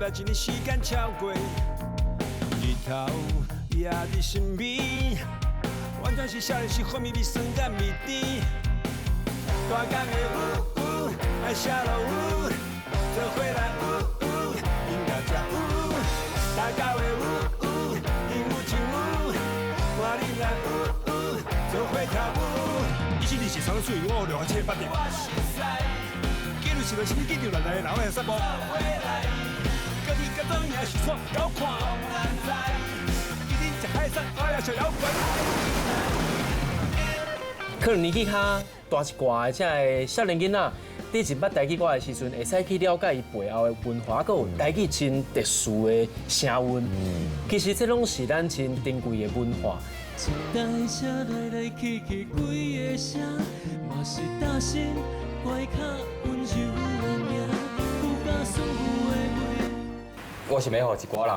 捌一年時間超過，日頭也佇身邊，完全是少年時風味味酸佮味甜。大江的霧霧，愛下落雨，做伙來霧霧，音樂才有。大狗的霧霧，音有情有，換恁來霧霧，做伙跳舞。一七二四三水，五六七八點。記錄是來是你記住來來，然後來散步。家己甲做贏是錯，夠看。今日食海產，我也想搖滾。可能年紀較大一寡的這个少年囡仔，佇一捌台語歌的時陣，會使去了解伊背後的文化，閣有台語真特殊的聲韻。其實這攏是咱真珍貴的文化。一台車來來去去幾个城，嘛是擔心關較溫柔的名，不敢說的話。我想欲予一寡人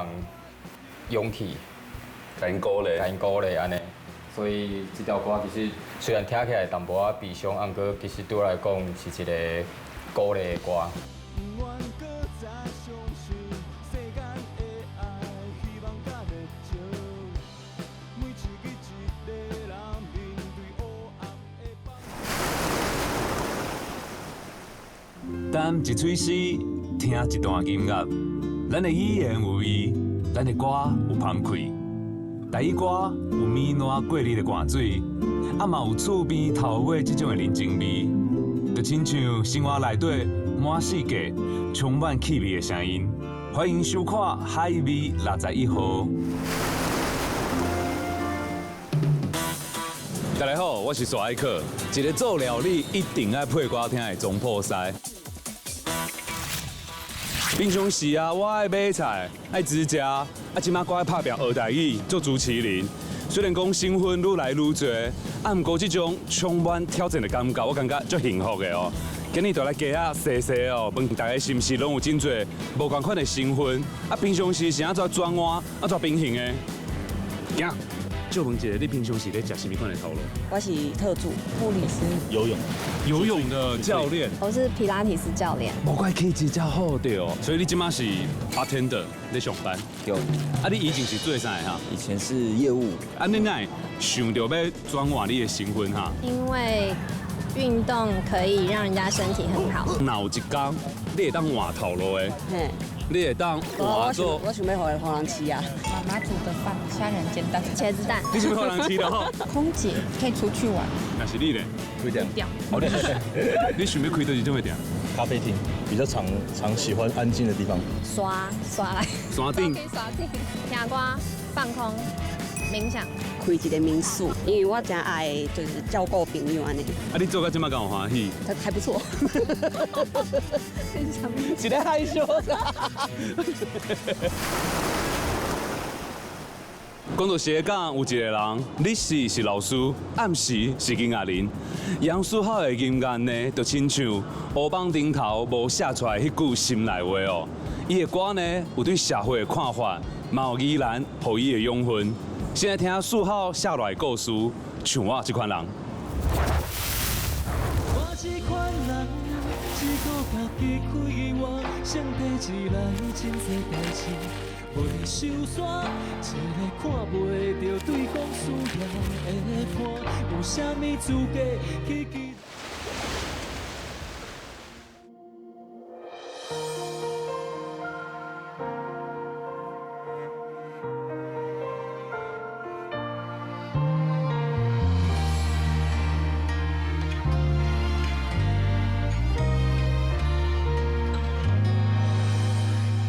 勇氣，共𪜶鼓勵，共𪜶鼓勵按呢。所以這條歌其實雖然聽起來淡薄仔悲傷，毋過其實對我來講是一個鼓勵的歌。不願閣再相信世間的愛，希望佮熱情，每一日一個人面對黑暗的放。擔一喙絲，聽一段音樂，咱的語言有味，咱的歌有芳氣。台語歌有綿爛過濾的汗水，啊嘛有厝邊頭尾這種的人情味，就親像生活內底滿世界充滿氣味的聲音。歡迎收看《海味61號》。大家好，我是蘇愛克，一个做料理一定愛配歌聽的總鋪師。平常時啊，我愛買菜，愛煮食，啊，這馬閣愛拍拚學台語，做主持人。雖然講身份愈來愈濟，啊，毋過這種充滿挑戰的感覺，我感覺足幸福的哦。今日就來街仔踅踅哦，問大家是毋是攏有真濟無仝款的身份？啊，平常時是按怎轉換，按怎平衡的？行，借問一下，你平常時咧食啥物款的頭路？我是特助護理師，游泳，游泳的教練。我是皮拉提斯教練。無怪氣質遮好著哦，所以你這馬是 bartender 咧上班。對。啊，你以前是做啥的哈？以前是業務。啊，你哪會想著欲轉換你的身份哈？因為運動可以讓人家身體很好。若有一工，你會當換頭路的，你會當換做。我想欲予人飼啊。媽媽煮的飯，蝦仁煎蛋，茄子蛋。你想欲予人飼的吼？空姐可以出去玩。那是你咧？開店。哦，你想欲開佗一種的店？咖啡廳，比較常常喜歡安靜的地方。刷刷來。山頂。刷頂。聽歌，放空，冥想。開一个民宿，因為我真愛就是照顧朋友按呢。啊，你做到這馬敢有歡喜？還不錯。一个害羞。講到斜槓，有一個人，日時是老師，暗時是音樂人。楊書豪的音樂呢，就親像烏枋頂頭無寫出來彼句心內話哦。伊的歌呢，有對社會的看法，嘛有宜蘭予伊的養分。先來聽書豪寫落來的故事，像我這款人。我這款人，只顧家己快活，上帝一來真濟代誌袂收煞，一个看袂著對方需要的伴，有啥物資格去期？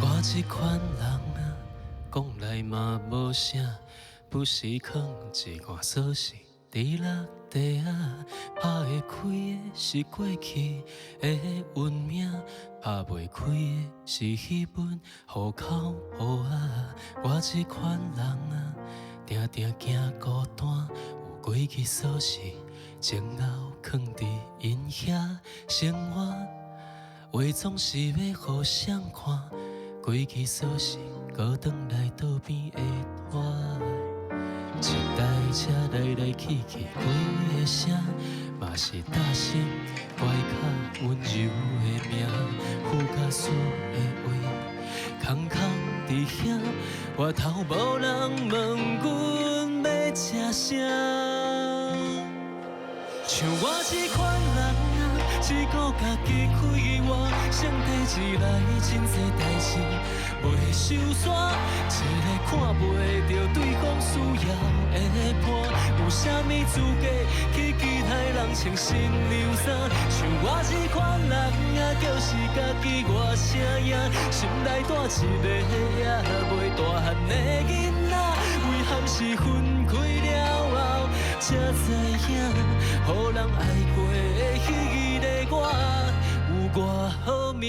我這款人啊，講來嘛無啥，不是藏一罐鎖匙佇落地仔，拍會開的是過去的運命，拍袂開的是彼本戶口簿仔。我這款人啊，定定驚孤單，有幾支鎖匙，前後囥佇𪜶遐生活，話總是欲予誰看？幾支鎖匙，閣轉來桌邊的摊。一台車來來去去幾个城，嘛是擔心關較溫柔的名，副駕駛的位，空空佇遐，外頭無人問阮欲食啥。像我這款人啊，只顧家己快活，省短一來真濟代誌袂收煞，一个看袂著對方需要的伴，有啥物資格去期待人穿新娘衫？像我這款人啊，就是家己偌声赢，心內住一个猶未大漢的囡仔，遺憾是分開了後才知影，予人愛過的彼个我有偌好命。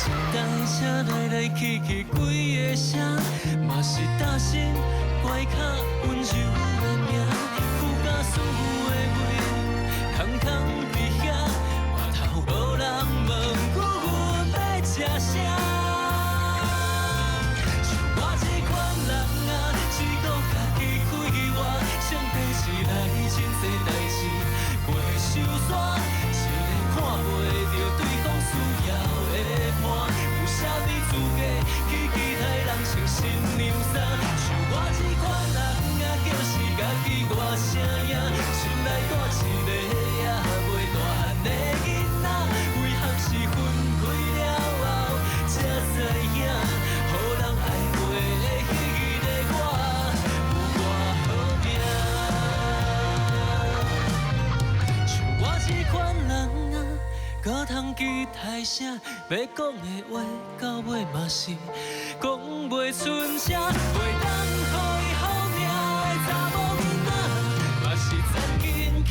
一台車來來去去幾个城，嘛是擔心關卡溫柔的名，副駕駛的位空空佇遐，外頭無人問阮欲食啥。像我這款人啊，只顧家己快活，省短一來真濟代誌袂收煞，一个看袂著對方需要的伴，有啥物資格去期待人穿新娘衫？像我這款人啊，就是家己偌聲贏，心內住一个猶未大漢的囡仔，遺憾是分開了後才知影，予人愛過的彼个我有偌好命。像我這款人啊，閣通期待啥？欲講的話到尾嘛是講袂出聲，袂當予伊好命的查某囡仔，嘛是曾經刻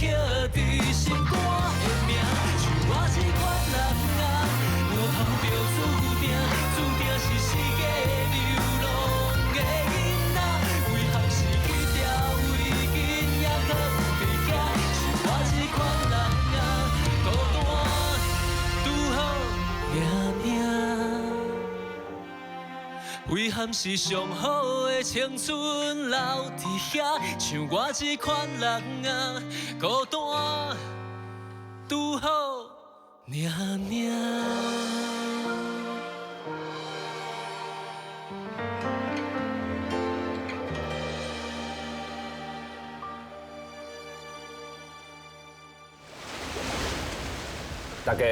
佇心肝的名。像我這款人啊，路途就注定，注定是世界流浪的囡仔，遺憾是彼條圍巾猶閣有佇遐。像我這款人啊，孤單拄好爾爾。遺憾是上好的青春留佇遐，像我這款人啊，孤單拄好爾爾。大家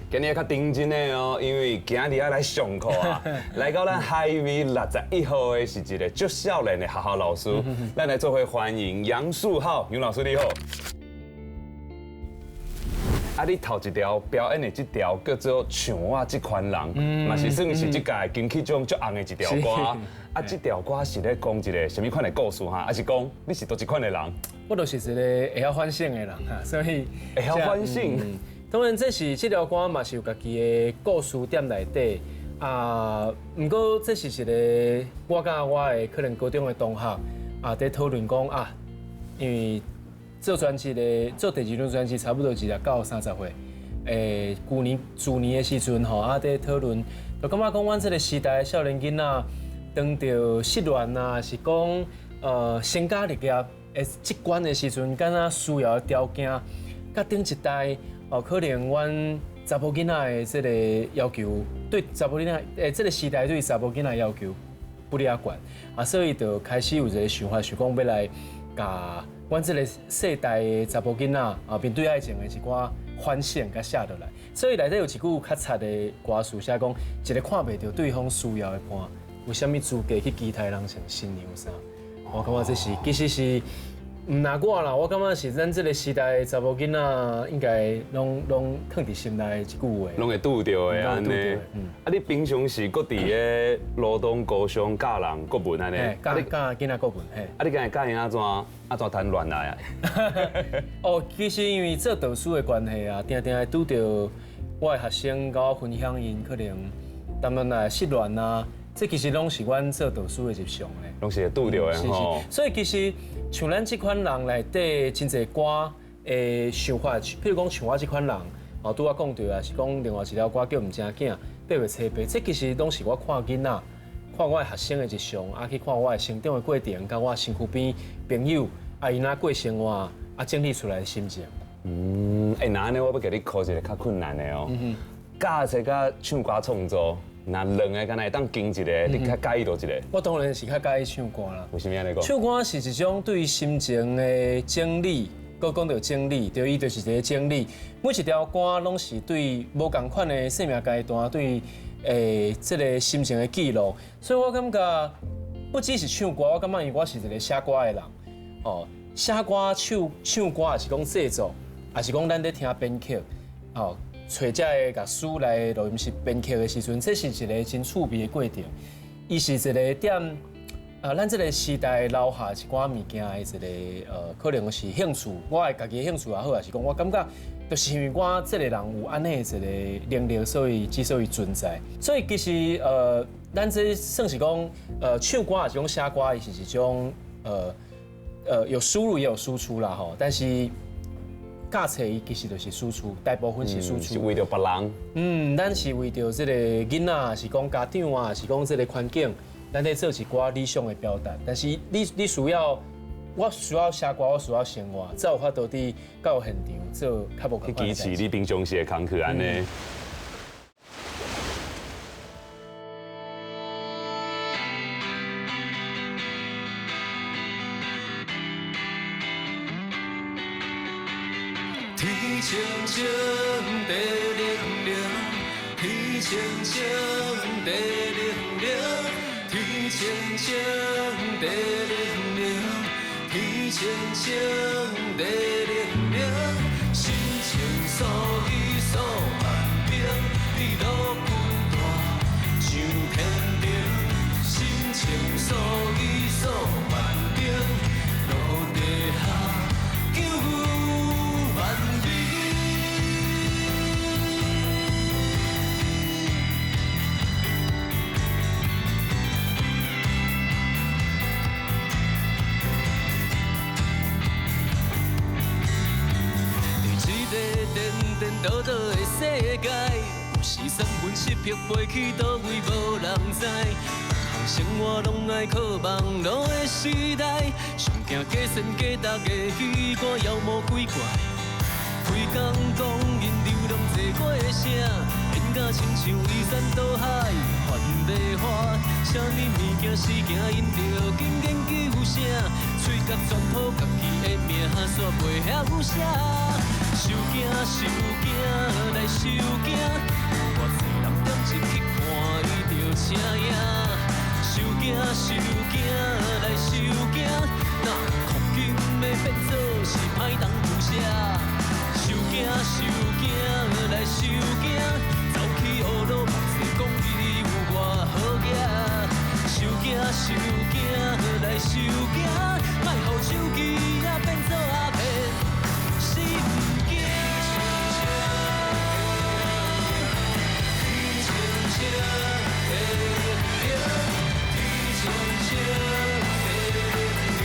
今日較認真的哦，因為今日要來上課啊，來到咱海味61號的是一個足少年的學校老師，咱來做伙歡迎楊樹浩楊老師，你好。啊，你頭一條表演的這條叫做《像我這款人》，嘛是算是這屆金曲獎足紅的一條歌。啊，這條歌是咧講一個啥物款的故事哈？還是講你是佗一款的人？我就是一個會曉反省的人哈，所以會曉反省。當然，這是這條歌嘛是有家己的故事點內底啊。毋過這是一個我佮我的可能高中的同學啊，佇討論講啊，因為做專輯的做第二張專輯差不多29到30歲，舊年舊年的時陣吼啊，佇討論，就感覺講阮這個時代的少年囡仔，當著失戀啊，是講成家立業的這關的時陣，敢若需要的條件，佮頂一代。哦，可能阮查某囡仔的這個要求，對查某囡仔，這個時代對查某囡仔要求不離懸，啊，所以就開始有一個想法，想講欲來共阮這個世代的查某囡仔啊，面對愛情的一寡反省共寫落來。所以內底有一句較賊的歌詞，寫講一個看袂著對方需要的伴，有啥物資格去期待人穿新娘衫？我感覺這是其實是。毋若我啦，我感覺是咱這個時代的查某囡仔應該攏囥佇心內的一句話。攏會拄著的按呢。啊，你平常時閣佇咧羅東高中教人國文按呢？教囡仔國文嘿。啊，你今日教𪜶按怎按怎談戀愛啊？哦，其實因為做導師的關係啊，定定會拄著我的學生共我分享𪜶可能談戀愛失戀啊。這其實攏是阮做導師的日常咧，攏是會拄著的吼。所以其實像咱這款人內底真濟歌的想法，譬如講像我這款人，哦，拄仔講著啊，是講另外一條歌叫《毋正囝》，8月初八，這其實攏是我看囡仔、看我的學生的日常，啊去看我的成長的過程，佮我身軀邊朋友啊，𪜶怎過生活，啊整理出來的心情。嗯，欸，那按呢我欲共你考一个較困難的哦。教冊佮唱歌創作，若兩个敢若會當揀一个，你較佮意佗一个？我當然是較佮意唱歌啦。為啥物按呢講？唱歌是一種對心情的整理，閣講著整理，對，伊就是一个整理。每一條歌攏是對無仝款的生命階段，對這个心情的記錄。所以我感覺不只是唱歌，我感覺因為我是一个寫歌的人，哦，寫歌、唱歌，也是講製作，也是講咱咧聽編曲，哦，揣這个樂師來錄音室編曲的時陣，這是一个真趣味的過程。伊是一个踮咱這个時代留下一寡物件的一个可能是興趣，我的家己的興趣也好，也是講我感覺，就是因為我這个人有按呢一个能力，所以之所以存在。所以其實咱這算是講唱歌也是講寫歌，伊是一種有輸入也有輸出啦吼，但是教冊伊其實就是輸出，大部分是輸出。是為著別人。嗯，咱是為著這个囡仔，是講家長啊，是講這个環境，咱咧做一寡理想的表達。但是你需要，我需要寫歌，我需要生活，才有法度佇到現場做較無仝款去支持你平常時的工課按呢。天青青，地靈靈，天青青，地靈靈，天青青，地靈靈，天青青，地靈靈，心情所以數萬兵，佇路軍大上天顶，心情所以數萬兵，落地下救萬民。佇這个顛顛倒倒的世界，有時三魂七魄飛去佗位無人知。萬項生活攏愛靠網路的時代，上驚假仙假毒的彼款妖魔鬼怪。規工講𪜶流浪坐過城，演甲親像移山倒海范麗花。啥物物件是驚𪜶著緊研究啥，嘴角全塗家己的名，煞袂曉寫。受驚受驚來受驚，有偌濟人點入去看伊就請贏。受驚受驚來受驚，若箍金欲變做是歹人有寫。受驚受驚來受驚，走去烏魯木齊講伊有偌好額。受驚受驚來受驚，莫予手機仔變做阿騙心驚。天青青，地靈靈，天青青，地靈靈，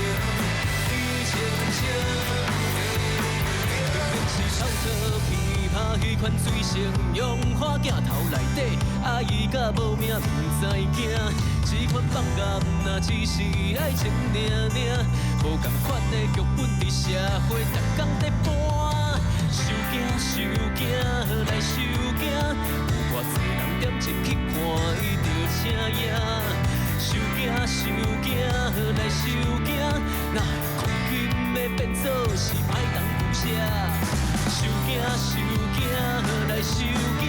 天青青，地靈靈。明明是臭醋琵琶彼款水性楊花鏡頭內底，愛伊甲無命毋知驚。這款放假毋若只是愛情爾爾，無仝款的劇本佇社會逐工咧搬。受驚受驚來受驚，有偌濟人點入去看伊就請贏。受驚受驚來受驚，哪會箍金欲變做是歹人有寫？受驚受驚來受驚，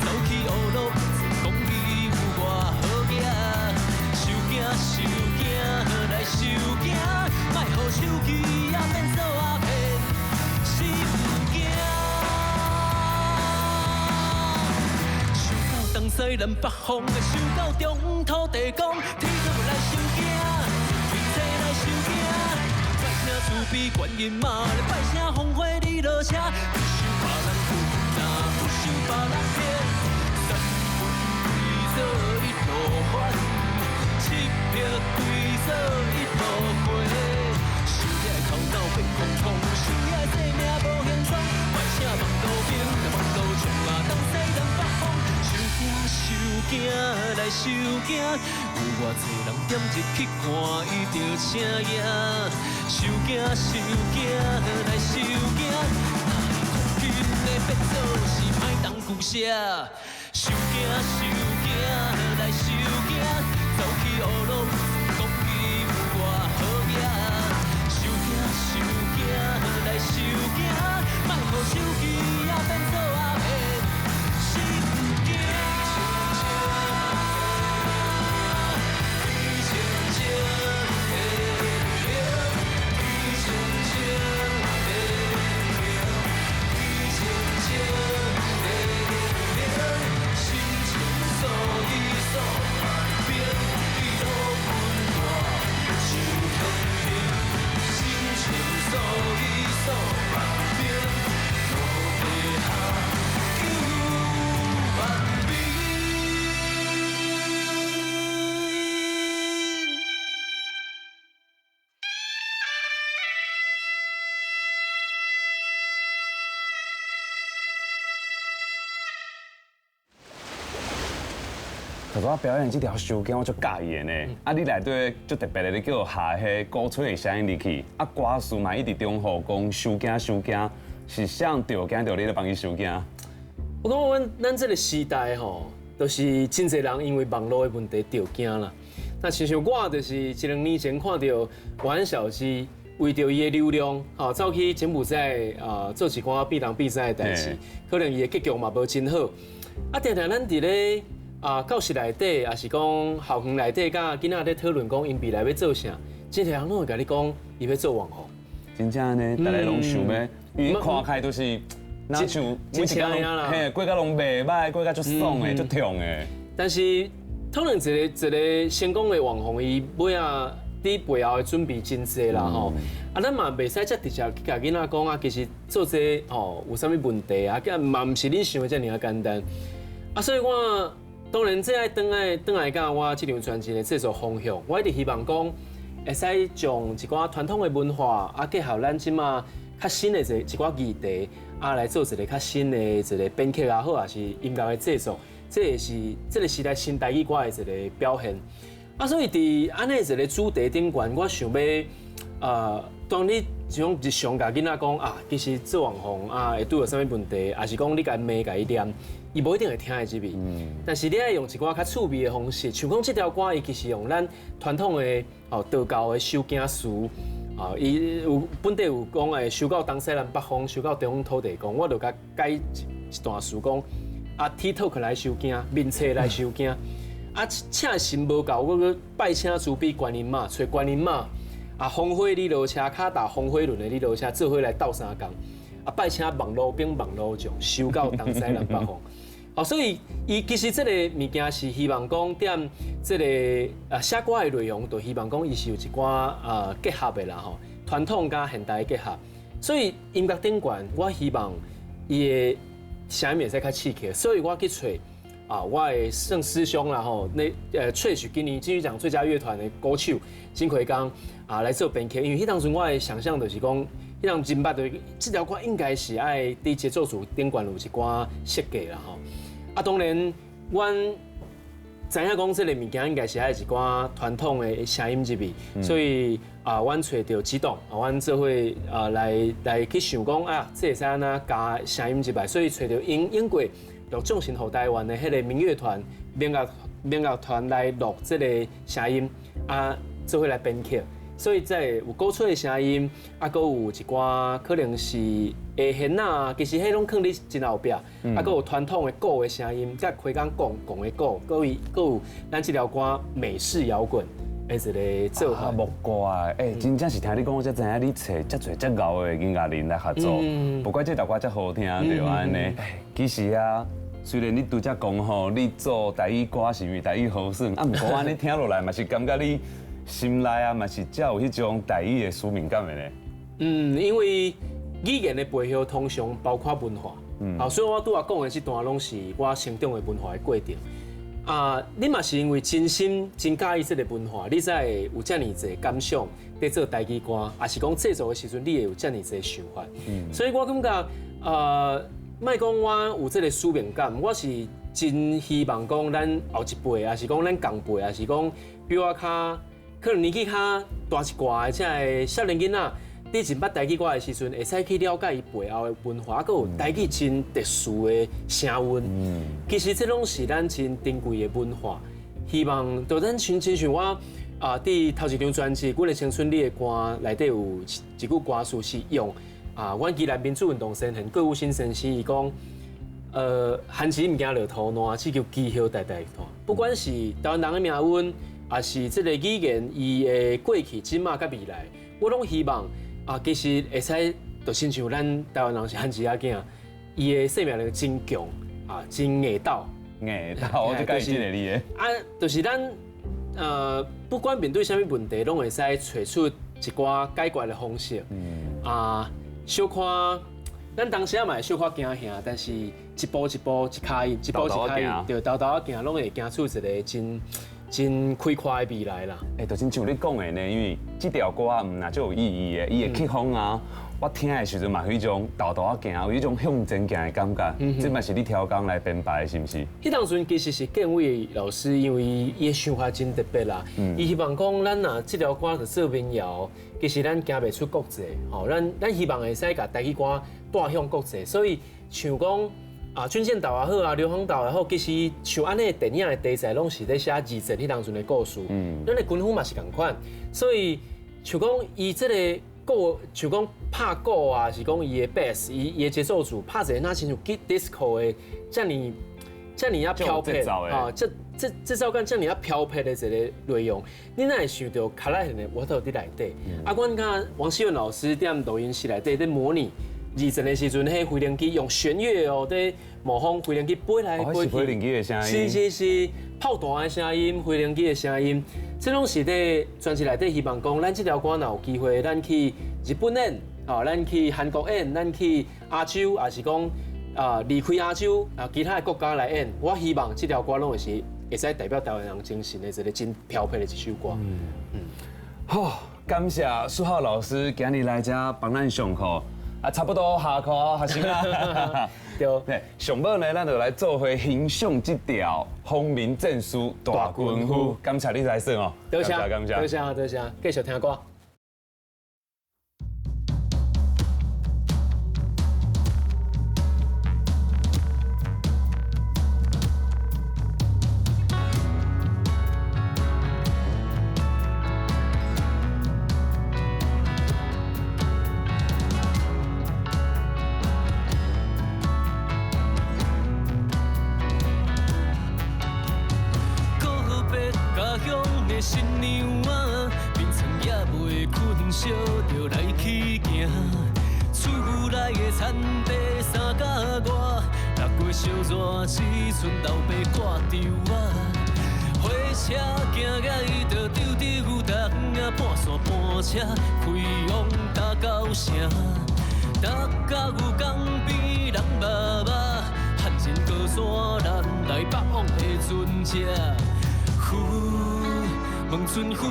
走去烏魯木齊講伊有偌好額。受驚受驚來受驚，莫予手機仔變做阿騙心驚。想到東西南北風，想到中土地公，天都來受驚，天星來受驚。拜声慈悲觀音媽，咧拜聲風火你落車，不受別人唬，若不受別人騙，三魂歸做一路還，七魄歸做一路回。受遐的頭腦變空空，受遐的生命無形狀，拜聲望路邊，望路收惊，有偌濟人點入去看伊就請贏，收驚收驚來收驚，哪會看緊的變做是歹當舊寫，收驚收驚來收驚，走去烏魯講伊有偌好命，收驚收驚來收驚，莫予手機仔變做阿伯心驚。頭拄仔表演這條收驚，我足佮意的呢。啊，你內底足特別的，你叫下彼鼓吹的聲音入去。啊，歌詞嘛一直重複講收驚收驚，是啥人著驚著你咧幫伊收驚？我感覺阮咱這個時代吼，就是真濟人因為網路的問題著驚啦。那親像我就是一兩年前看著阮小雞為著伊的流量，吼走去柬埔寨啊做一寡變東變西的代誌，可能伊的結局嘛無真好。啊，定定咱佇咧啊，教室內底，也是講校園內底，佮囡仔咧討論講𪜶未來欲做啥，真濟人攏會共你講，伊欲做網紅。真正呢，逐个攏想欲，因為看開都是，若像每一工，嘿，過甲攏袂䆀，過甲足爽的，足痛的。但是，可能一個一個成功的網紅，伊尾仔佇背後的準備真濟啦吼。啊，咱嘛袂使遮直接去共囡仔講啊，其實做這個吼有啥物問題啊？嘛毋是恁想的遮爾仔簡單。啊，所以我。當然，這愛轉來轉來佮我這張專輯的製作方向，我一直希望講會使將一寡傳統的文化啊，結合咱這馬較新的一一寡議題啊，來做一個較新的一個編曲也好，也是音樂的製作，這也是這個時代新台語歌的一個表現。啊，所以佇按呢一個主題頂懸，我想欲當你像日常共囡仔講啊，其實做網紅啊會拄著啥物問題，抑是講你共伊罵共伊念，伊無一定會聽會入去。但是你愛用一寡較趣味的方式，像講這條歌，伊其實用咱傳統的哦道教的收驚詞，啊，伊有本底有講誒，收到東西南北風，收到中央土地公，我就共改一段詞講，啊，TikTok 來收驚，面冊來收驚，啊，請神無夠，我閣拜請慈悲觀音媽，揣觀音媽。啊，風火你落車，跤踏風火輪的你落車，做伙來鬥相共。啊，拜請網路兵、網路將，收到東西南北風。哦，所以伊其實這個物件是希望講踮這個啊寫歌的內容，就希望講伊是有一寡啊結合的啦吼，傳統佮現代的結合。所以音樂頂懸，我希望伊的聲音會使較刺激，所以我去揣啊，我的算師兄啦吼，那萃取今年金曲獎最佳樂團的鼓手金奎剛啊來做編曲，因為彼當陣我的想象就是講，彼當真捌就是這條歌應該是愛佇節奏組頂懸有一寡設計啦吼。啊，當然，阮知影講這個物件應該是愛一寡傳統的聲音入去，所以啊，阮揣著指導，啊，阮做伙啊來來去想講啊，這會使按怎加聲音入來，所以揣著英英國錄眾神予台灣的彼個民樂團、民樂民樂團來錄這個聲音，啊，做伙來編曲，所以才會有鼓吹的聲音，啊，閣有一寡可能是下弦仔，其實彼攏囥佇真後壁，啊，閣有傳統的鼓的聲音，佮開講講講的鼓，閣有閣有咱這條歌美式搖滾的一個做法。莫怪，欸，真正是聽你講，我才知影你揣遮濟遮𠢕的音樂人來合作，無怪這條歌遮好聽，對按呢。其實啊，雖然你拄才講吼，你做台語歌是因為台語好耍，啊，毋過按呢聽落來嘛是感覺你心內啊嘛是才有彼種台語的使命感的呢。嗯，因為語言的背後通常包括文化，好，所以我拄仔講的這段攏是我成長的文化的過程。啊，你嘛是因為真心真佮意這個文化，你才會有遮爾濟感想佇做台語歌，抑是講製作的時陣，你會有遮爾濟想法。所以我感覺，莫講我有這個使命感，我是真真希望講咱後一輩，抑是講咱仝輩，抑是講比我較可能年紀較大一寡的這个少年囡仔，佇認捌台語歌的時陣，會使去了解伊背後的文化，閣有台語真特殊的聲韻。其實這攏是咱真珍貴的文化。希望就咱像親像我啊，佇頭一張專輯《阮的青春你的歌》內底有一句歌詞是用啊，阮宜蘭民主運動先賢郭雨新先生伊講，番薯毋驚落塗爛，只求枝葉代代傳。不管是台灣人的命運，抑是這个語言伊的過去、這馬佮未來，我攏希望啊，其實會使就親像咱台灣人是番薯仔囝，伊的生命力真強啊，真硬鬥。硬鬥，我就佮意這个字的。啊，就是咱不管面對啥物問題，攏會使揣出一寡解決的方式。啊，小可，咱當時仔嘛會小可驚嚇，但是一步一步一跤印，一步一跤印，對，沓沓仔行，攏會行出一个真真開闊的未來啦。欸，就親像你講的呢，因為這條歌毋若足有意義的，伊的曲風啊，我聽的時陣嘛有彼種沓沓仔行，有彼種向前行的感覺。這嘛是你挑工來編排的，是毋是？彼當陣其實是建偉老師，因為伊的想法真特別啦。伊希望講，咱若這條歌就做民謠，其實咱行袂出國際，吼，咱希望會使共台語歌帶向國際，所以像講。啊，軍艦島也好啊，硫磺島也好，其實像按呢電影的題材，攏是咧寫二戰彼當陣的故事。咱的軍夫嘛是仝款，所以像講伊這个鼓，像講拍鼓啊，是講伊的 bass，伊的節奏組拍一个若親像 disco 的遮爾遮爾仔飄撇啊，這節奏感遮爾仔飄撇的一个內容，你哪會想著卡拉現的我都佇內底。啊，阮佮王希文老師踮錄音室內底咧模擬。二戰的時陣，彼飛行機用弦樂哦，佇模仿飛行機飛來飛去，飛行機的聲音，是是是，炮彈的聲音，飛行機的聲音，這攏是佇專輯內底希望講，咱這條歌若有機會，咱去日本演，哦，咱去韓國演，咱去亞洲，抑是講啊離開亞洲啊其他的國家來演，我希望這條歌攏會是會使代表台灣人精神的一个真飄撇的一首歌。好，感謝書皓老師今日來遮幫咱上課。啊，差不多下課啊，學生啊。對。對，上尾呢，咱就來做伙欣賞這條《風民戰士大軍夫》。感謝你來耍哦。多謝，感謝，多謝，多謝，繼續聽歌。新娘仔，眠床也袂睏，烧著来去行。厝內的田地三甲外，六月燒熱，只賰老爸掛稻仔。火車行甲伊就丟丟重啊，半山搬車開往大高城。大甲有江邊人肉肉，漢人高山南來北往的船隻。呼，望船夫，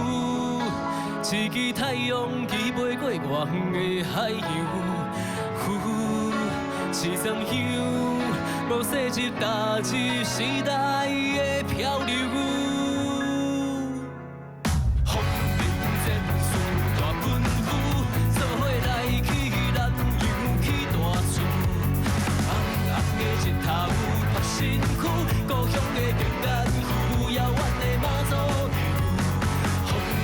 一支太陽旗飛過偌遠的海洋。呼，一丛香，無细入踏入時代的漂流。風雲戰士大軍夫，做伙來去南洋起大厝。紅紅的日頭曝身軀，故鄉的平安符，遙遠的媽祖娘。風雲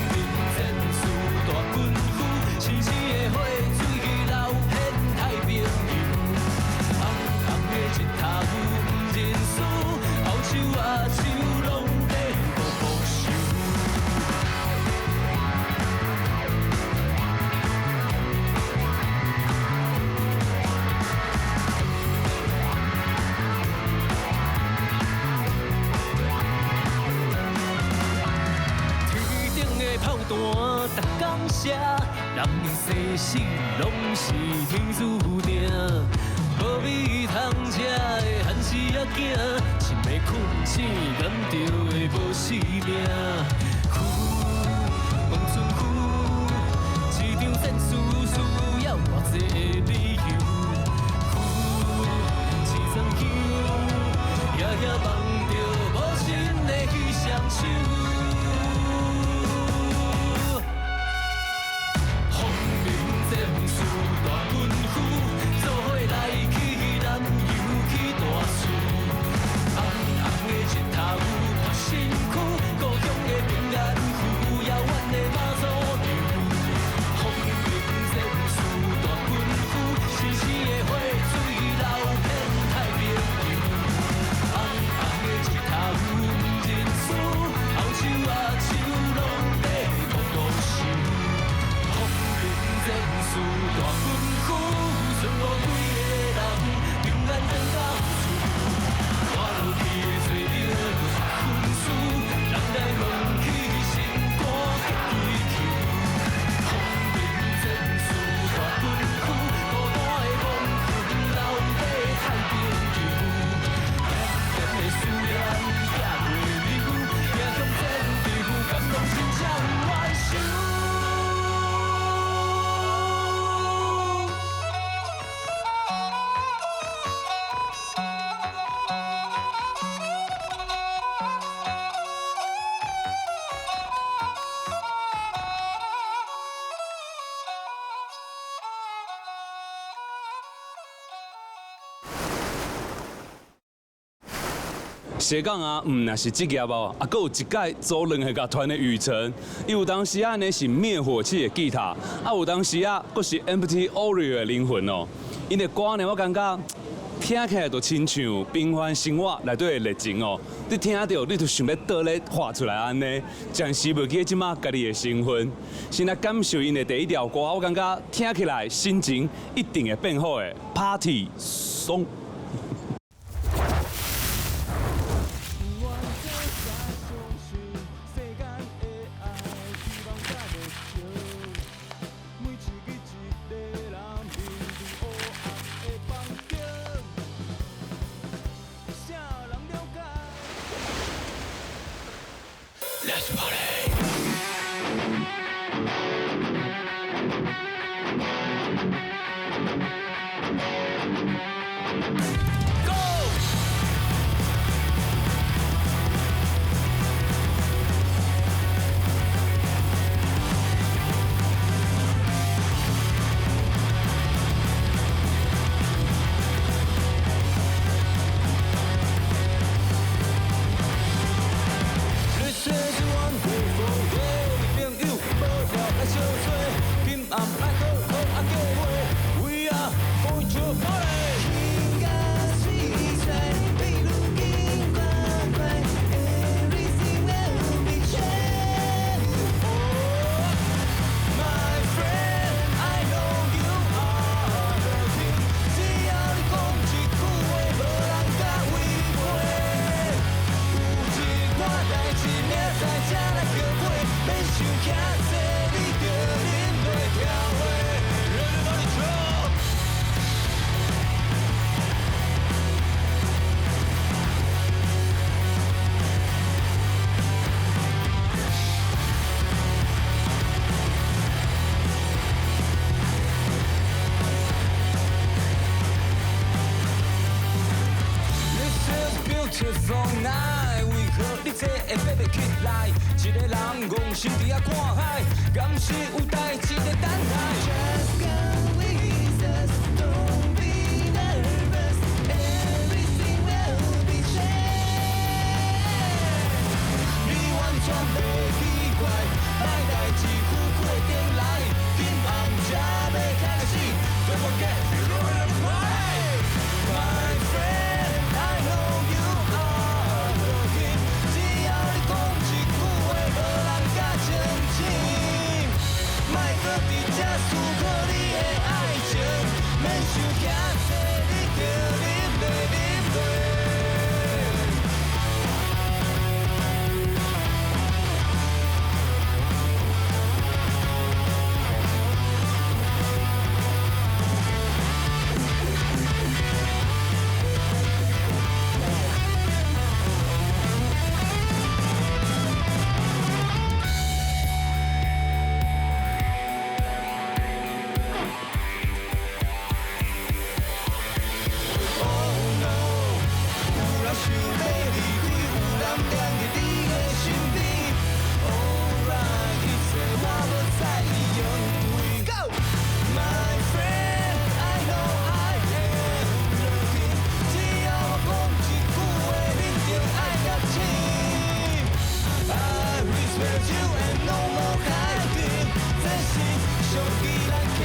戰士大軍夫，星星的火水流遍太平洋。红红的日头不认输，后手握手拢在步步想。天顶的炮弹逐工射，人的生死拢是天注定。无米通食的番薯仔囝，深暝困醒，敢就会无性命？呼，望船夫，一场战事需要偌济的理由？呼，一丛香，夜夜梦。斜槓啊，毋若是职业哦，啊，阁有一届组两个乐团的雨辰，伊有当时啊呢是灭火器的吉他，啊有当时啊阁是 Empty Oreo 的灵魂哦。𪜶的歌呢，我感觉听起来就亲像平凡生活内底的热情哦。你听著，你就想欲倒咧画出来按呢，暂时袂记这马家己的身份。先来感受𪜶的第一条歌，我感觉听起来心情一定会变好的 Party Song。 Let's party. Go! This is wonderful day，朋友无聊来相聚，今暗来好好啊过活。We are going to party。天甲水彩，比愈紧快快，Everything will be changed。 My friend, I know you are the king。只要你讲一句话，无人敢违背。有一寡代志，明仔载才来后悔，免想遐济，你著啉落调味。Everybody jump！This is beautiful night，为何你这会爬袂起来？一个人戆心伫遐看海，敢是有代志在等待？ Just go with us, don't be nervous, everything will be changed。你完全袂奇怪，歹代志久过顶来，今暗才欲开始，Don't forget you're the party。My friend, I know you are the king。只要你讲一句话，无人敢清醒。莫阁伫这思考你的爱情，免想遐济，你著啉落啉落。Oh no，有人想欲离开，有人惦伫你的身边。Alright，一切我无在意，因为 Go My friend, I know I am the king。只要我讲一句话，恁就爱夹醒。I respect you and no more hiding，这是上宜兰 K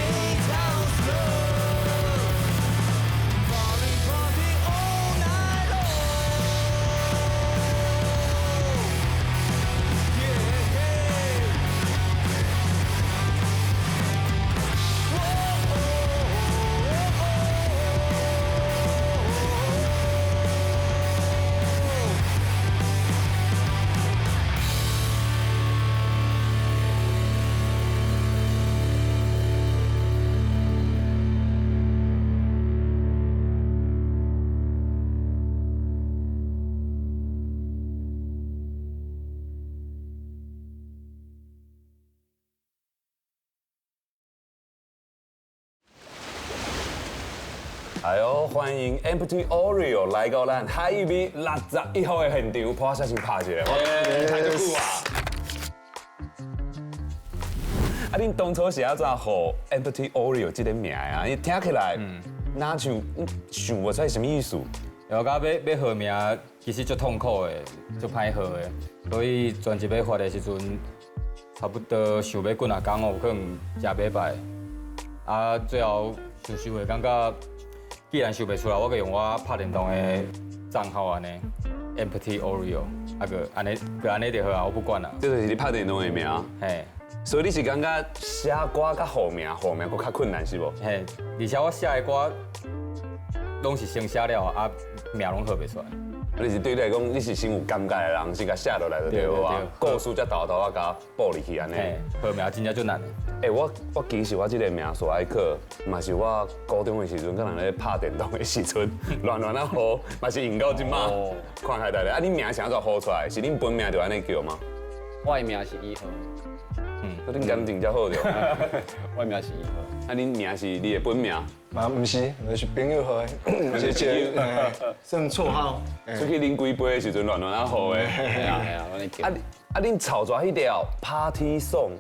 House love。Party party all night long. Yeah. 哎呦，歡迎 Empty Oreo 來到咱海味61號的現場，破聲先拍一下，我太足久啊！啊，恁當初是按怎予 Empty Oreo 這個名啊？你聽起來，哪像想無出來什麼意思？我感覺欲號名其實足痛苦的，足歹號的，所以專輯欲發的時陣，差不多想欲幾若工哦，有可能誠欲擺。啊，最後想想會感覺，既然想袂出來，我就用我拍電動的帳號按呢，Empty Oreo，啊閣按呢，閣按呢就好啊，我不管啦。這就是你拍電動的名。嘿。所以你是感覺寫歌佮號名，號名閣較困難是無？嘿，而且我寫的歌攏是先寫了，啊名攏號袂出來。你是對你來講，你是先有感覺的人，先共寫落來就對啊。故事才沓沓仔共補入去按呢。號名真正足難的。欸，我其實我這個名數愛克，嘛是我高中的時陣，佮人咧拍電動的時陣，亂亂仔號，嘛是用到這馬。看起來咧，啊，你名是按怎號出來？是恁本名就按呢叫嗎？我的名是一號。嗯，恁感情才好著。我的名是一號。啊，恁名是你的本名？嘛毋是，那是朋友號的，是一個算綽號。出去啉幾杯的時陣，亂亂仔號的。係啊係啊，我咧叫。啊啊！恁湊跩彼條 Party Song，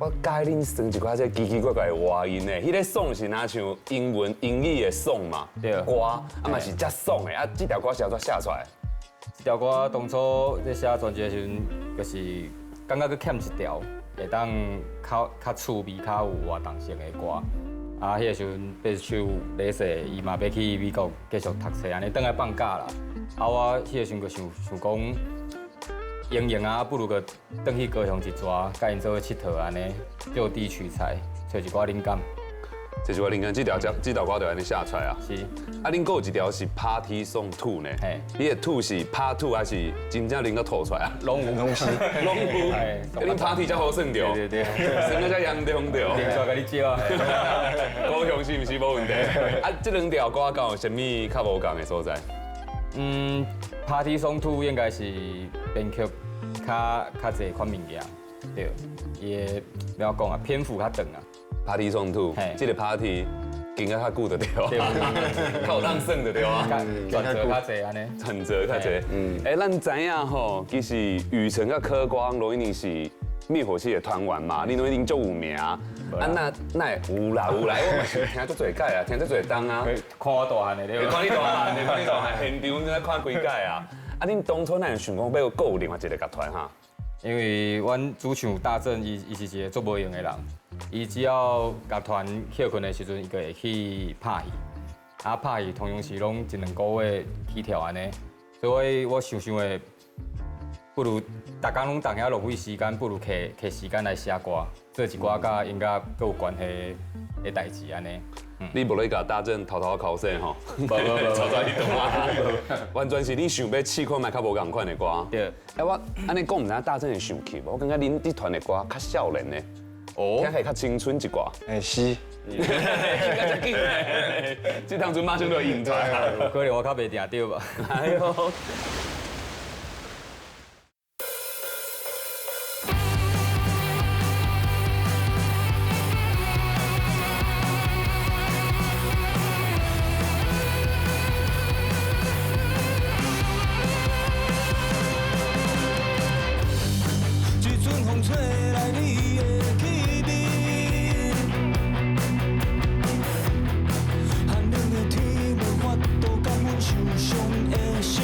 我佮意恁耍一寡這奇奇怪怪的活音的。彼個 song 是若像英文英語的 song 嘛？對。歌啊嘛是遮爽的。啊，這條歌是按怎寫出來？這條歌當初咧寫專輯的時陣，就是感覺閣欠一條會當較較趣味、較有活動性的歌。啊，彼個時陣，貝斯手李世伊嘛欲去美國繼續讀冊，按呢轉來放假啦。啊，我彼個時陣就想想講，閒閒啊，不如閣轉去高雄一逝，佮𪜶做伙𨑨迌按呢，就地取材，揣一寡靈感。這是我靈感，這條歌就按呢寫出來啊。是。啊，恁閣有一條是 Party Song Two 呢？你的 Two 是 Part Two 還是真正啉到吐出來啊？攏有，攏是，攏有。恁 Party 才好耍著，對對對，耍得才嚴重著。另紲共你招啊。高雄是毋是無問題？啊，這兩條歌敢有啥物較無仝的所在？嗯，Party Song Two 應該是編曲較較濟款物件，對，伊的欲怎講啊，篇幅較長啊。 Party Song Two，這個 Party 經較較久就對，較有當耍就對啊，轉折較濟按呢，轉折較濟。嗯，欸，咱知影吼，其實雨辰佮柯光攏一定是滅火器的團員嘛，恁攏一定足有名。啊，那那會有啦有啦，我嘛是聽足濟擺啊，聽足濟冬啊。看我大漢的對。看你大漢的，看你大漢，現場在看幾擺啊。啊，恁當初哪會想講欲閣有另外一個樂團哈？因為阮主唱大正伊伊是一個足無閒的人，伊只要樂團歇睏的時陣，伊就會去拍戲。啊，拍戲通常是攏一兩個月起跳按呢，所以我想想的，不如逐工攏佇遐浪費時間，不如摕摕時間來寫歌，做一寡佮音樂閣有關係的代誌按呢。你無咧共大正偷偷剾洗吼？無無無，吵在彼度啊！完全是你想欲試看覓較無仝款的歌。對。欸，我按呢講，毋知影大正會生氣無？我感覺恁這團的歌較少年的，聽起來較青春一寡。欸，是。應該真緊的，這當陣馬上就應出來。可能我較袂定著吧。哎喲。一陣風吹來你的氣味，寒冷的天無法度共阮受傷的心。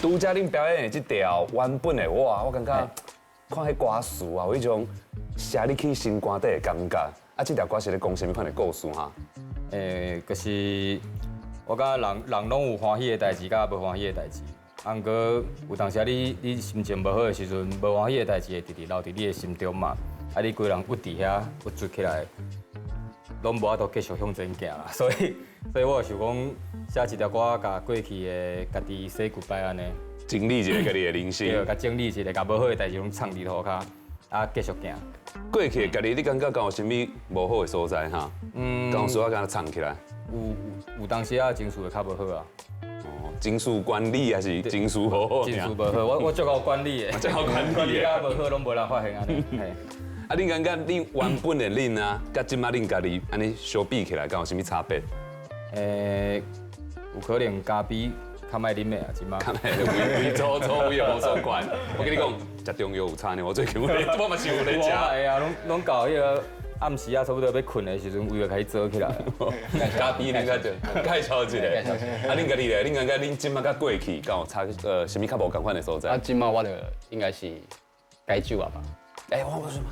拄才恁表演的這條原本的我，我感覺看彼歌詞啊，有彼種寫你去心肝底的感覺。啊，這條歌是咧講啥物款的故事哈？就是我感覺人人攏有歡喜的代誌，佮無歡喜的代誌。啊，毋過有當時啊，你心情無好的時陣，無歡喜的代誌會直直留佇你的心中嘛。啊，你規人鬱佇遐鬱卒起來，攏無法度繼續向前行啦。所以我就想講，寫一條歌，共過去的家己 say goodbye 按呢。整理一下家己的人生。對，共整理一下，共無好的代誌攏藏佇塗跤，啊，繼續行。過去的家己，你感覺敢有啥物無好的所在哈？敢有需要共它藏起來？有當時啊，情緒會較無好啊。哦，情緒管理還是情緒無好？情緒無好，我足𠢕管理的，足𠢕管理的，管理較無好，攏無人發現按呢。啊，恁感覺恁原本的恁啊，佮這擺恁家己按呢相比起來，敢有啥物差別？有可能咖啡較歹啉的啊，這擺。較歹，胃粗粗，胃也無所管。我跟你講，食中藥有差呢。我最近我嘛是有咧食。會啊，攏到彼個暗時啊，差不多欲睏的時陣，胃就開始做起來。咖啡恁較介紹一下。啊，恁家己咧，恁感覺恁這擺佮過去，敢有差啥物較無仝款的所在？啊，這擺我就應該是戒酒啊吧。欸，我無說嘛。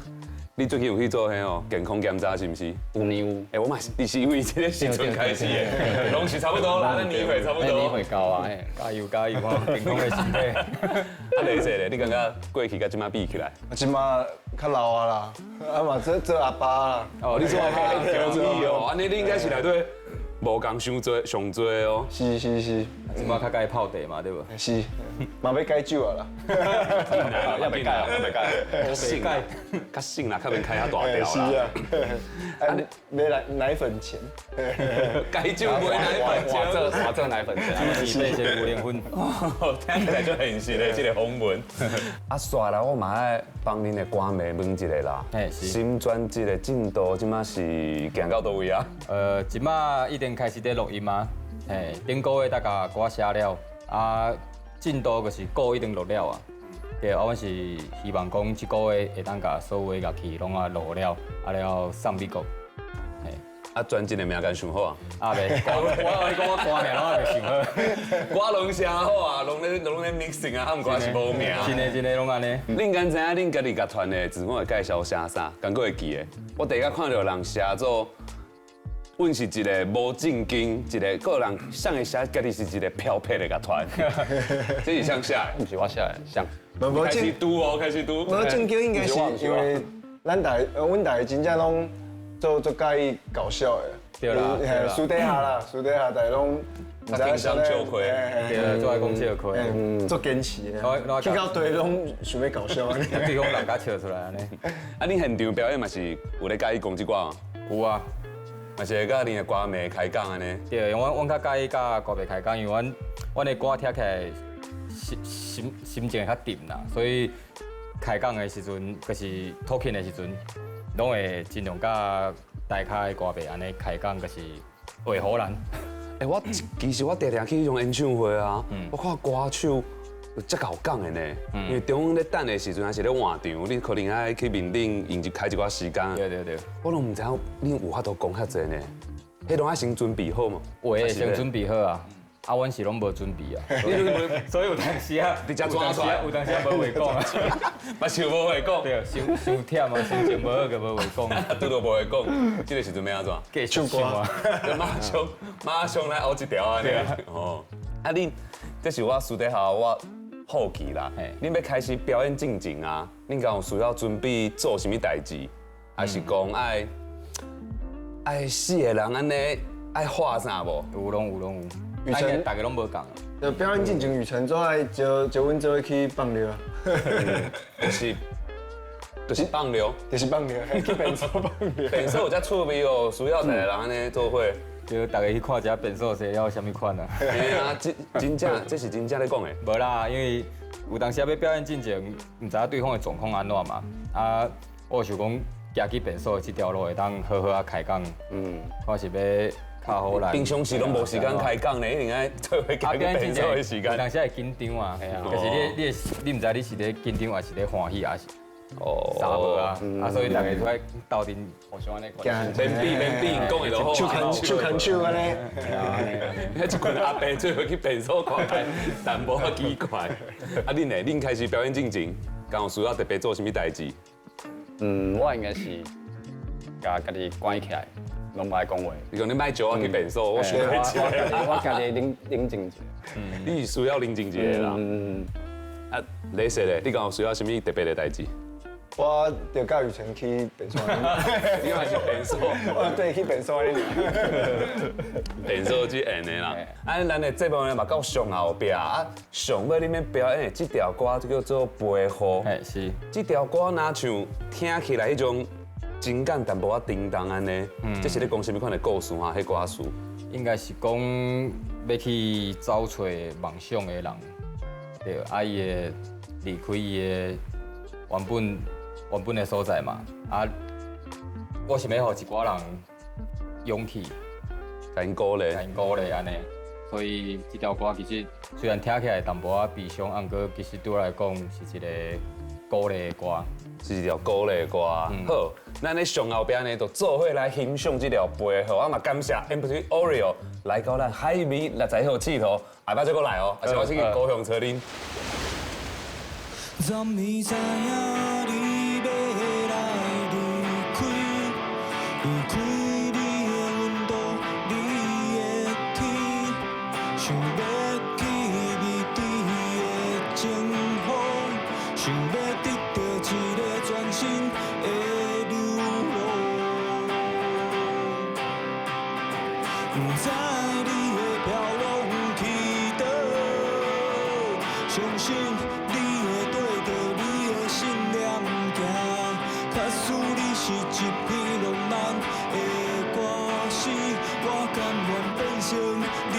你最近有去做彼哦健康檢查是毋是？有呢有。欸，我嘛是，你是因為這個時陣開始的，攏是差不多啦，咱年歲差不多。年歲到啊，加油加油啊！健康的身體。啊，麗姐咧，你感覺過去佮這擺比起來？這擺較老啊啦，啊嘛做做阿爸啦。哦，你做阿爸，恭喜哦！按呢你應該是內底無仝傷濟上濟哦。是是是，這擺較佮意泡茶嘛，對無？是，嘛欲戒酒啊啦。猶未戒，猶未戒，較省啦，較省啦，較免開遐大條啦。是啊，啊，買奶粉錢。戒酒買奶粉錢，換做奶粉錢，是變成牛奶粉。聽起來足現實的這個訪問。啊，煞來我嘛愛幫恁的歌迷問一下啦。新專輯的進度這擺是行到佗位啊？這擺已經開始佇錄音啊。嘿，頂個月大概歌寫了，啊，進度就是鼓已經錄了啊。對，啊，阮是希望講這個月會當共所有的樂器攏啊錄了，啊了後送美國。嘿，啊，專輯的名敢想好啊？啊未，我你講我歌名攏猶未想好，歌攏寫好啊，攏咧 mixing 啊，啊，毋過是無名。真的真的攏按呢。恁敢知影恁家己樂團的自我的介紹寫啥？敢閣會記得？我第一擺看著人寫做，阮是一個無正經，一個閣有人啥會寫家己是一個飄撇的樂團。這是誰寫的？毋是我寫的，誰？無開始拄哦，開始拄。無正經應該是因為咱大，阮大家真正攏做足佮意搞笑的。對啦，私底下啦，私底下大家攏較輕鬆笑虧，對，做愛講笑虧，足堅持的。去到隊攏想欲搞笑按呢。對方人共笑出來按呢。啊，恁現場表演嘛是有咧佮意講這寡？有啊，嘛是會佮恁的歌迷開講按呢。對，因為阮較佮意佮歌迷開講，因為阮的歌聽起來心情會較沉啦，所以開講的時陣，就是 talking 的時陣，攏會盡量佮台跤的歌迷按呢開講，就是話予咱。欸，我其實我常常去彼種演唱會啊，我看歌手有遮𠢕講的呢，因為中央咧等的時陣，還是咧換場，你可能愛去面頂用一開一寡時間。對對對。我攏毋知影恁有法度講遐濟呢，彼攏愛先準備好嘛？有的先準備好啊。啊，阮是攏無準備啊，所以有當時啊，直接抓出來，有當時啊無話講啊，嘛是無話講，對，傷傷忝啊，心情無好就無話講，拄著無話講，這個時陣欲按怎？繼續唱歌，馬上馬上來學一條按呢。哦，啊恁，這是我私底下我好奇啦，恁欲開始表演進前啊，恁敢有需要準備做啥物代誌，還是講愛四個人按呢愛畫啥無？有攏有攏有。雨辰，逐家攏無仝。就表演進前，雨辰做愛招招阮做伙去放尿。就是就是放尿，就是放尿，去便所放尿。便所有遮趣味哦，需要逐个人按呢做伙。就逐家去看一下便所洗了啥物款啊。嘿啊，真真正這是真正咧講的。無啦，因為有當時欲表演進前，毋知影對方的狀況按怎嘛。啊，我想講行去便所這條路會當好好啊開講，看是欲較好來。平常時攏無時間開講呢，一定愛做伙行去便所的時間。有當時會緊張啊，可是你毋知你是咧緊張，還是咧歡喜，還是啥無啊，啊所以大家都愛鬥陣互相按呢關心。免比免比，𪜶講的就好。手牽手牽手按呢。彼一群阿伯做伙去便所看來，淡薄仔奇怪。啊，恁呢？恁開始表演進前，敢有需要特別做啥物代誌？嗯，我應該是共家己關起來，攏無愛講話。你講你莫招我去便所，我想欲我家己冷冷靜一下。你是需要冷靜一下啦。啊，雷 Sir 咧，你敢有需要啥物特別的代誌？我就佮雨辰去便所。你嘛是便所？哦，對，去便所呢。便所去演的啦。啊，咱的節目呢嘛到上後壁啊，上尾裡面表演的這條歌就叫做《陪雨》。嘿，是。這條歌若像聽起來彼種情感淡薄仔沉重按呢，這是咧講啥物款的故事啊？彼歌詞？應該是講欲去走揣夢想的人，對，啊伊會離開伊的原本的所在嘛，啊，我想欲予一寡人勇氣，共𪜶鼓勵，共𪜶鼓勵按呢。所以這條歌其實雖然聽起來淡薄仔悲傷，毋過其實對我來講是一個鼓勵的歌，是一條鼓勵的歌。好，咱咧上後壁呢，就做伙來欣賞這條陪雨。啊嘛感謝 MC Oreo 來到咱海味60號佚佗，下擺再閣來哦。啊，是我先去高雄揣恁。昨暝知影你欲來離開，離開你的溫度，你的天，想欲去美甜的情風，想欲得著一个全新的流露。不知你會飄浪去佗，相信你會綴著你的信念行。假使你是一篇浪漫的歌詞，我甘願變成你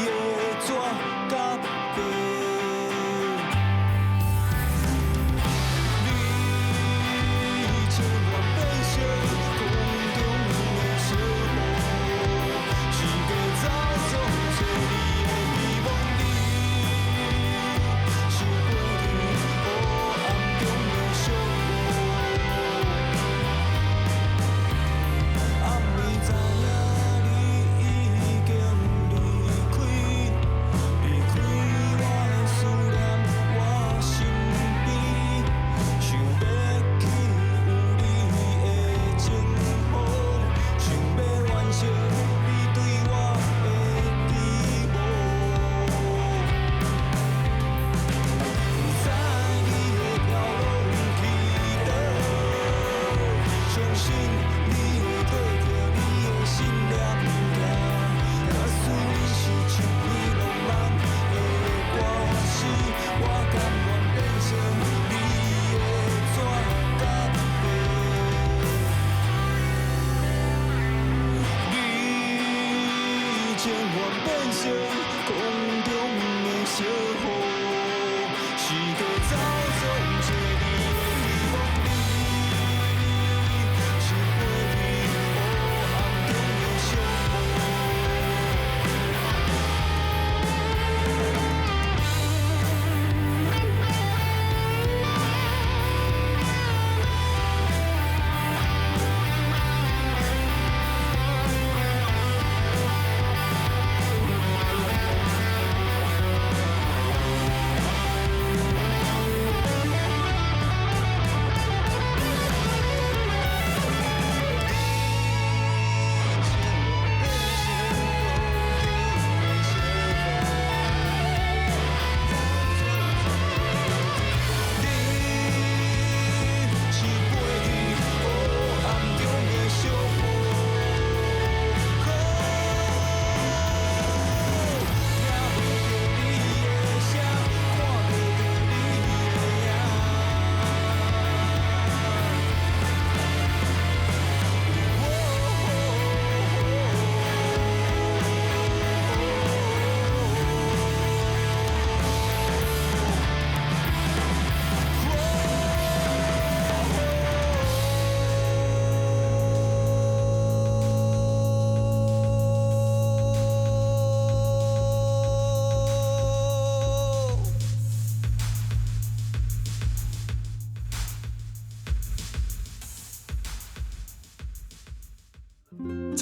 的紙佮筆。你情願變成空中的小雨，四界走總找你的希望。你想陪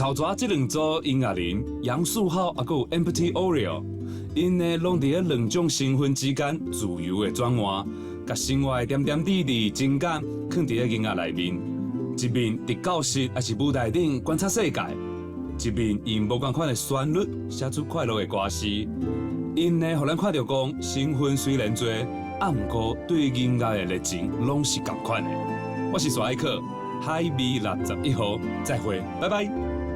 頭逝這兩組音樂人楊樹浩啊，閣有 Empty Oreo，𪜶呢攏佇咧兩種身份之間自由的轉換，共生活的點點滴滴情感囥佇咧音樂內面。一面佇教室抑是舞台頂觀察世界，一面用無仝款的旋律寫出快樂的歌詞。𪜶呢，予咱看著講身份雖然濟，啊，毋過對音樂的熱情攏是仝款的。我是賴艾克，海味61號，再會，拜拜。